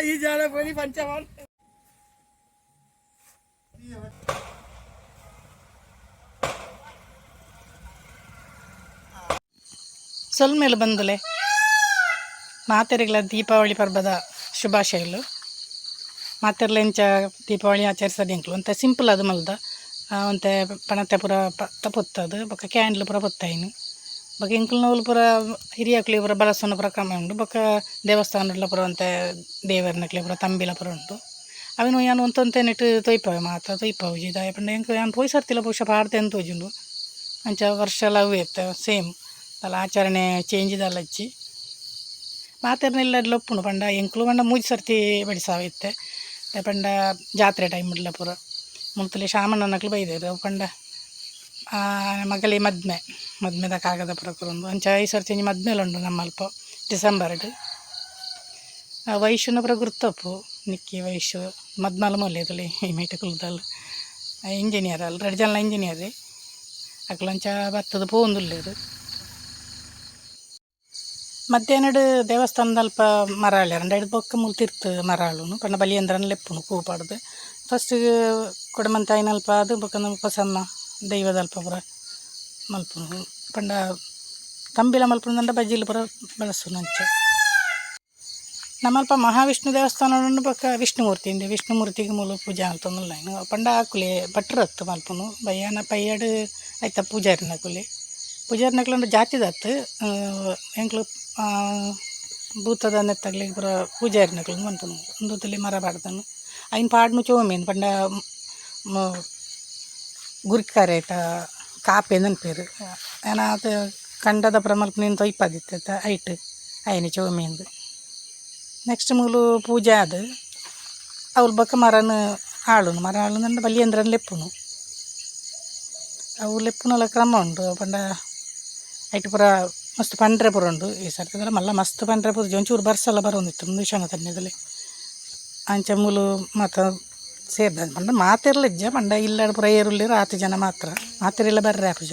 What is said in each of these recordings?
ಈ ಜಾಲ ಪೊಲಿ ಪಂಚಮಾನ್. ಸೊಲ್ಮೆಲು ಬಂದುಲೆ ಮಾತೆರೆಗ್ಲ ದೀಪಾವಳಿ ಪರ್ಬದ ಶುಭಾಶಯಲು. ಮಾತೆರ್ಲ ಇಂಚ ದೀಪಾವಳಿ ಆಚರಿಸೋದು ಎಂಕ್ಲು ಒಂತೆ ಸಿಂಪಲ್ ಅದು ಮಲ್ದ. ಒಂತೆ ಪಣತೆ ಪೂರ ಪತ್ತ ಪೊತ್ತದು, ಬೊಕ್ಕ ಕ್ಯಾಂಡ್ಲ್ ಪೂರ ಪೊತ್ತೈನು. ಬೊಕ್ಕ ಎಂಕ್ಲ್ನವ್ಲು ಪೂರ ಹಿರಿಯಕ್ಲು ಪೂರ ಬಳಸುನ ಪೂರ ಕ್ರಮ ಉಂಡು. ಬೊಕ್ಕ ದೇವಸ್ಥಾನಡ್ಲ ಪೂರ ಒಂತೆ ದೇವರ್ನಕ್ಲೆ ಪೂರ ತಂಬಿಲ ಪೂರ ಉಂಡು. ಅವೆನ್ ಯಾನ್ ಒಂತೊಂತೆ ನೆಟ್ ತೊಯ್ಪವೆ, ಮಾತ ತೊಯ್ಪವುಜಿ. ದಾಯೆ ಪಂಡ ಎಂಕ್ ಯಾನ್ ಪೋಯಿ ಸರ್ತಿಲ ಬಹುಶಃ ಪಾಡ್ದೆಂದ್ ತೋಜುಂಡು. ಅಂಚ ವರ್ಷಲ ಅವ್ವೆ ಇತ್ತೆ ಸೇಮ್ ದಾಲ ಆಚರಣೆ ಚೇಂಜ್ ದಾಲ ಇಜ್ಜಿ. ಮಾತೆರ್ನ ಇಲ್ಲಡ್ಲ ಉಪ್ಪುಂಡು. ಪಂಡ ಎಂಕ್ಲು ಪಂಡ ಮೂಜಿ ಸರ್ತಿ ಬಡಿಸಾವ ಇತ್ತೆ. ದಾಯೆ ಪಂಡ ಜಾತ್ರೆ ಟೈಮ್ ಡ್ಲ ಪೂರ ಮುಲ್ತಲೆ ಶಾಮಣ್ಣನಕ್ಲು ಬೈದೆರ್. ಅವು ಪಂಡ ಮಗಲೆ ಮದ್ಮೆ ಮದ್ಮೆದ ಕಾಗದ ಪೂರ ಕೊರೊಂದು. ಅಂಚ ಈ ಸರ್ತಿ ಒಂಜಿ ಮದ್ಮೆಲ ಉಂಡು ನಮ್ಮಲ್ಪ ಡಿಸೆಂಬರ್ಡ್. ವೈಶುನ ಪೂರ ಗುರ್ತಪ್ಪು ನಿಕ್ಕಿ ವೈಶು ಮದ್ಮಲ್ ಮೊಲ್ಲೆದಲಿ ಈ ಮೈಟ್ ಕುಲ್ದಲ್ ಇಂಜಿನಿಯರ್ ಅಲ್, ರಡ್ಡ್ ಜನಲ ಇಂಜಿನಿಯರ್. ಅಕ್ಲು ಅಂಚ ಬತ್ತದ ಪೋವೊಂದುಲ್ಲೆರ್. ಮಧ್ಯಾಹ್ನಡ್ ದೇವಸ್ಥಾನದಲ್ಪ ಮರಾಳೆರ್ ಐಡ್ ಬೊಕ್ಕ ಮೂಲು ತಿರ್ತ್ ಮರಾಳುನು ಪಂಡ ಬಲಿಯೇಂದ್ರನ್ ಲೆಪ್ಪುನು ಪೂ ಪಾಡ್ದ್. ಫಸ್ಟ್ ಕೊಡಮಂತಾಯಿನಲ್ಪ ಆದ್ ಬೊಕ್ಕ ನಮ್ಮ ಪೊಸಮ್ಮ ದೈವದಲ್ಪ ಪೂರ ಮಲ್ಪುನು. ಪಂಡ ತಂಬಿಲ ಮಲ್ಪುನು ಬಜಿಲ್ ಪೂರ ಬಳಸುನು. ಅಂಚ ನಮ್ಮಲ್ಪ ಮಹಾವಿಷ್ಣು ದೇವಸ್ಥಾನ ಉಂಡು, ಬೊಕ್ಕ ವಿಷ್ಣುಮೂರ್ತಿ ಉಂಡು. ವಿಷ್ಣುಮೂರ್ತಿಗ್ ಮೂಲು ಪೂಜೆ ಮಲ್ತೊಂದುಲ್ಲ. ಪಂಡ ಅಕುಲೆ ಭಟ್ರತ್ತ್ ಮಲ್ಪುನು. ಬಯ್ಯಾನ ಪಯ್ಯಡ್ ಐತ ಪೂಜಾರಿನಕುಲೆ. ಪೂಜಾರಿನಕುಲು ಅಂದ್ರೆ ಜಾತಿದತ್ತ್, ಎಂಕ್ಲು ಭೂತದ ನೆತ್ತಗ್ಲಿಗ್ ಪೂರ ಪೂಜಾರಿನಕುಲು ಮನ್ಪುನು. ಉಂದುತ್ತಲೆ ಮರ ಪಾಡ್ದನು ಐನ್ ಪಾಡ್ನು ಚೋಮೇನ್ ಪಂಡ ಗುರ್ಕಾರೆ ಐತ ಕಾಪೆ ಪನ್ಪೆರ್. ಯಾನ್ ಕಂಡದ ಪೂರ ಮಲ್ಪುನೆನ್ ತೊಯ್ಪದಿತ್ತೆ ಐಟ್ ಐನ್ ಚೋಮೇಂದ್. ನೆಕ್ಸ್ಟ್ ಮೂಲು ಪೂಜೆ ಆದ್ ಅವ್ಲು ಬೊಕ್ಕ ಮರನ್ ಆಳುನು. ಮರ ಆಳುನು ಬಲಿಯೇಂದ್ರನ್ ಲೆಪ್ಪುನು. ಅವು ಲೆಪ್ಪುನಲ ಕ್ರಮ ಉಂಡು. ಪಂಡ ಐಟ್ ಪೂರ ಮಸ್ತ್ ಪಂಡ್ರೆ ಪೂರ ಉಂಡು. ಈ ಸರ್ತಿ ಮಲ್ಲ ಮಸ್ತ್ ಪಂಡ್ರೆ ಪೂರ ಒಂಚೂರು ಬರ್ಸಲ ಬರೊಂದಿತ್ತು ವಿಷಾನ ತನ್ನಿದಲೆ. ಅಂಚ ಮೂಲು ಮಾತ ಸೇರ್ದ ಪಂಡ ಮಾತೆರ್ಲ ಇಜ್ಜ. ಪಂಡ ಇಲ್ಲಡ್ ಪೂರ ಏರುಲ್ಲೆರ್ ಆತ್ ಜನ ಮಾತ್ರ, ಮಾತೆರೆಲ್ಲ ಬರ್ರೆ ಆಪುಜ.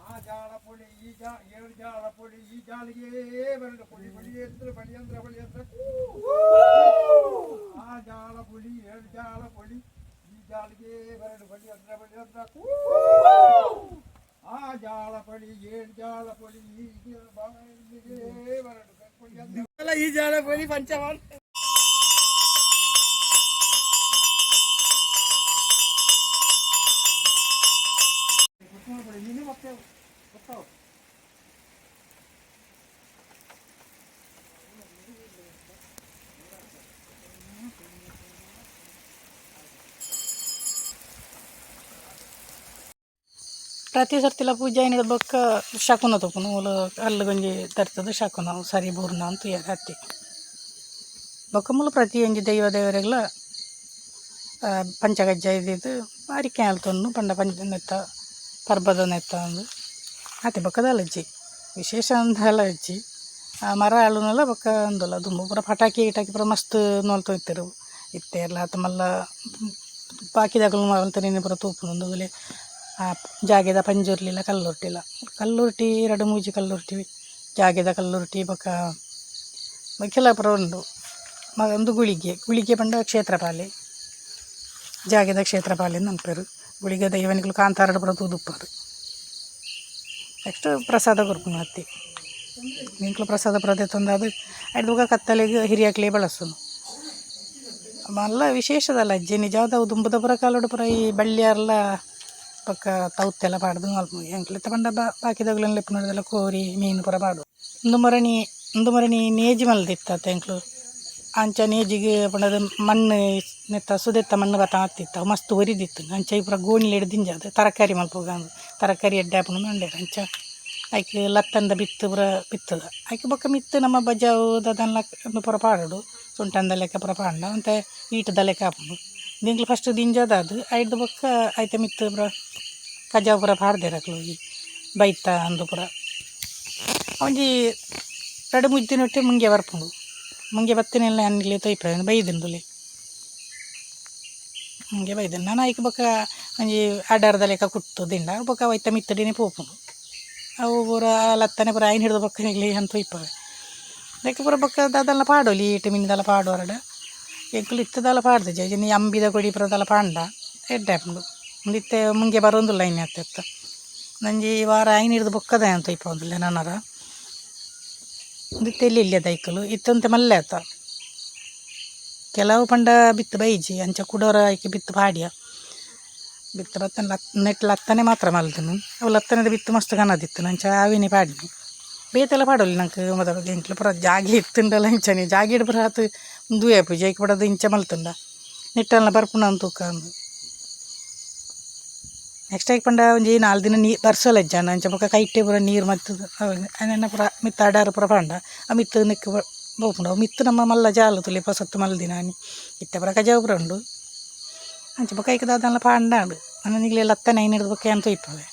ಆ ಜಾಳ ಪೊಳಿ ಈ ಜಾ ಏಳು ಜಾಳ ಪೊಳಿ ಈ ಜಾಳಿಗೆ ಬರಡು ಪೊಳಿ ಬಲಿಯೇಂದ್ರ ಬಲಿಯೇಂದ್ರ ಬಲಿಯೇಂದ್ರ. ಆ ಜಾಳ ಪೊಳಿ ಏಳು ಜಾಳ ಪೊಳಿ ಈ ಜಾಳಿಗೆ ಬರಡು ಬಲಿಯೇಂದ್ರ ಬಲಿಯೇಂದ್ರ. ಆ ಜಾಳ ಪೊಳಿ ಏಳು ಜಾಳ ಪೊಳಿ ಈ ಜಾಳಿಗೆ ಬರಡು ಬಲಿಯೇಂದ್ರ ಈ ಜಾಳ ಪೊಳಿ ಪಂಚಮಾನ್. ಪ್ರತಿ ಸರ್ತಿಲ ಪೂಜೆ ಆಯಿನ ಬೊಕ್ಕ ಶಕುನ ತೂಪುನು. ಮೂಲು ಕಲ್ಲು ಒಂಜಿ ತರ್ತದ ಶಕುನ ಸರಿ ಬೂರ್ನ ಅಂತ ತೂಯೆರೆ ಅತ್ತೆ. ಬೊಕ್ಕ ಮೂಲು ಪ್ರತಿಯೊಂಜಿ ದೈವ ದೇವರೆಗ್ಲ ಪಂಚಕಜ್ಜಾಯ ದೀದ್ ಅರಿಕೆ ಮಲ್ತೊಂದು ಪಂಡ ಪಂಚ ನೆತ್ತ ಪರ್ಬದ ನೆತ್ತ ಉಂದು ಆತೆ. ಬೊಕ್ಕ ದಾಲ ಇಜ್ಜಿ, ವಿಶೇಷ ದಾಲ ಇಜ್ಜಿ. ಮರ ಆಳುನಲ ಬೊಕ್ಕ ಉಂದುಲ ದುಂಬು ಪೂರ ಪಟಾಕಿ ಗಿಟಾಕಿ ಪೂರ ಮಸ್ತ್ ಮಲ್ತೊಂದಿತ್ತೆರ್. ಇತ್ತೆ ಏರ್ಲ ಆತ್ ಮಲ್ಲ ಬಾಕಿದಕುಲು ಮಲ್ತಿನ ಪೂರ ತೂಪುನು. ಉಂದುಲೇ ಜಾಗೆದ ಪಂಜುರ್ಲಿಲ ಕಲ್ಲುರ್ಟಿಲ. ಕಲ್ಲುರ್ಟಿ ರಡ್ಡ್ ಮೂಜಿ ಕಲ್ಲುರ್ಟಿ, ಜಾಗೆದ ಕಲ್ಲುರ್ಟಿ, ಬೊಕ್ಕ ಕೆಲವು ಪೂರ ಉಂಡು. ಉಂದು ಗುಳಿಗೆ. ಗುಳಿಗೆ ಪಂಡ ಕ್ಷೇತ್ರಪಾಲೆ, ಜಾಗೆದ ಕ್ಷೇತ್ರಪಾಲೆ ಇಂದ್ ಪನ್ಪೆರ್. ಗುಳಿಗೆ ದೈವನಿಕುಲು ಕಾಂತಾರಡ್ ಪೂರ ತೂದುಪ್ಪೆರ್. ನೆಕ್ಸ್ಟ್ ಪ್ರಸಾದ ಕೊರ್ಪುನು ಅತ್ತೆ. ಎಂಕ್ಲು ಪ್ರಸಾದ ಪೂರ ದೆತೊಂದಾದ್ ಐಡ್ದ್ ಬೊಕ ಕತ್ತಲೆಗ್ ಹಿರಿಯಕ್ಲೇ ಬಳಸುನು. ಮಲ್ಲ ವಿಶೇಷದಲ್ಲ ಅಜ್ಜಿ ನಿಜವಾದ ಅವು ದುಂಬುದ ಪೂರ ಕಾಲೊಡು ಪೂರ ಈ ಬಳ್ಳಿಯಾರ್ಲ ಬೊಕ್ಕ ತೌತೆಲ ಪಾಡ್ದ್ ಮಲ್ಪುನು. ಎಂಕ್ಲು ಇತ್ತೆ ಪಂಡ ಬಾಕಿದಗುಲೆನ್ ಲೆಪ್ಪುನದೆಲ್ಲ ಕೋರಿ ಮೀನ್ ಪೂರ ಪಾಡುವ. ಉಂದು ಮೊರಣಿ, ಉಂದು ಮೊರಣಿ ನೇಜಿ ಮಲ್ದಿತ್ತತ್ತ ಎಂಕ್ಲು. ಅಂಚ ನೇಜಿಗ್ ಪಂಡದು ಮಣ್ಣು ನೆತ್ತ ಸುದೆತ್ತ ಮಣ್ಣು ಬತ್ತ ಆತಿತ್ತು ಮಸ್ತ್ ಒರಿದಿತ್ತು. ಅಂಚ ಈ ಪೂರ ಗೋಣಿಲೆಡ್ ದಿಂಜಾದ್ ತರಕಾರಿ ಮಲ್ಪುಗಾಂದ್ ತರಕಾರಿ ಎಡ್ಡೆ ಆಪುಂಡು ಪಂಡೆರ್. ಅಂಚ ಐಕ್ ಲತ್ತಂದ ಬಿತ್ತ್ ಪೂರ ಬಿತ್ತುದ ಐಕ್ ಬೊಕ ಮಿತ್ತ್ ನಮ್ಮ ಬಜಾವ್ ದಾದನ ಉಂದು ಪೂರ ಪಾಡೊಡು ಸುಂಟಂದ ಲೆಕ ಪೂರ ಪಾಡ್ಂಡ ಒಂತೆ ಈಟ್ದ ಲೆಕ ಆಪುಂಡು. ಎಂಕ್ಲು ಫಸ್ಟ್ ದಿಂಜಾದಾದ್ ಐಡ್ದ್ ಬೊಕ್ಕ ಐತ ಮಿತ್ತ್ ಪೂರ ಕಜವು ಪೂರ ಪಾಡ್ದೆರ್ ಅಕುಲು ಈ ಬೈತ ಅಂದು ಪೂರ. ಒಂಜಿ ರಡ್ಡ್ ಮೂಜಿ ದಿನೊಟೆ ಮುಂಗೆ ಬರ್ಪುಂಡು. ಮುಂಗೆ ಬತ್ತಿನೆಲ್ಲ ಯಾನ್ ತೊಯ್ಪೆ ಬೈದುಂಡು ತೂಲೆ. ಮುಂಗೆ ಬೈದುಂಡು ನನ ಐಕ್ ಬೊಕ ಒಂಜಿ ಅಡರ್ದ ಲೆಕ ಕುಟ್ಟು ದಿಂಡ ಬೊಕ ಐತ ಮಿತ್ತುಡೆನೆ ಪೋಪುಂಡು. ಅವು ಪೂರ ಲತ್ತನೆ ಪೂರ ಐನ್ ಹಿಡ್ದು ಬೊಕ್ಕ ನಿಕ್ಲೆ ಯಾನ್ ತೋಯ್ಪವೆ. ಐಕ್ ಪೂರ ಬೊಕ್ಕ ದಾದಲ ಪಾಡೊಲಿ ಈಟ್ ಮಿನಿ ದಾಲ ಪಾಡುವರ್ಡ ಎಂಕುಲು ಇತ್ತೆ ದಾಲ ಪಾಡ್ದಿಜ ಇನಿ ಅಂಬಿದ ಕೊಡಿ ಪೂರ ದಾಲ ಪಾಂಡ ಎಡ್ಡೆ ಆಪುಂಡು. ಉಂದು ಇತ್ತೆ ಮುಂಗೆ ಬರೋಂದುಲ್ಲ ಇನಿ ಅತ್ತೆ ಒಂಜಿ ವಾರ ಐನ್ ಹಿಡ್ದು ಬೊಕ್ಕದ ಯಾನ್ ತೋಯ್ಪೊಂದುಲ್ಲೆ ನನರ. ಉಂದು ಇತ್ತೆ ಎಲ್ಯ ದೈಕುಲು ಇತ್ತೆ ಒಂತೆ ಮಲ್ಲೆ ಆತ. ಕೆಲವು ಪಂಡ ಬಿತ್ತ್ ಬೈಜಿ ಅಂಚ ಕುಡೊರ ಐಕ್ ಬಿತ್ತ್ ಪಾಡ್ಯ ಬಿತ್ತ್ ಬತ್ತನ ನೆಟ್ ಲತ್ತನೆ ಮಾತ್ರ ಮಲ್ದಿನಿ. ಅವು ಲತ್ತನೆದ ಬಿತ್ತ್ ಮಸ್ತ್ ಕನದಿತ್ತುಂಡು ಅಂಚ ಆವಿನೆ ಪಾಡಿನಿ. ಬೇತೆಲ ಪಾಡೊಲಿ ನಂಕ್ ಎಂಕ್ಲ ಪೂರ ಜಾಗೆ ಇತ್ತುಂಡಲ ಇಂಚನೆ ಜಾಗೆಡ್ ಪೂರ ಆತ್ ಉಂದುವೇ ಆಪುಜಿ ಐಕ್ ಬೋಡಾದ್ ಇಂಚ ಮಲ್ತುಂಡ ನೆಟ್ಟಲ್ನ ಬರ್ಪುನ ತೂಕ ಅಂದ್. ನೆಕ್ಸ್ಟ್ ಐಕ್ ಪಂಡ ಒಂಜಿ ನಾಲ್ ದಿನ ನೀರು ಬರ್ಸಲ ಇಜ್ಜಾಂಡ್ ಅಂಚ ಬೊಕ ಕೈಟೆ ಪೂರ ನೀರು ಮಲ್ತ್ ಅವೆನ ಪೂರ ಮಿತ್ತ್ ಅಡರ್ ಪೂರ ಪಾಂಡ ಆ ಮಿತ್ತ್ ನೆಕ್ಕ್ ಪೋಪುಂಡು ಅವು ಮಿತ್ತ್ ನಮ್ಮ ಮಲ್ಲ ಜಾಲ್ ತೂಲೆ ಪೊಸತ್ ಮಲ್ದಿನ ಆನಿ ಇತ್ತೆ ಪೂರ ಕಜವು ಪೂರ ಉಂಡು. ಅಂಚ ಬೊಕ ಐಕ್ ದಾದಲ ಪಾಂಡ ಆಂಡ್ ನನ ನಿಕ್ಲೆ ಲತ್ತನೆ ಐನ್ ಹಿಡ್ದು ಬೊಕ ಯಾನ್ ತೋಯ್ಪವೆ.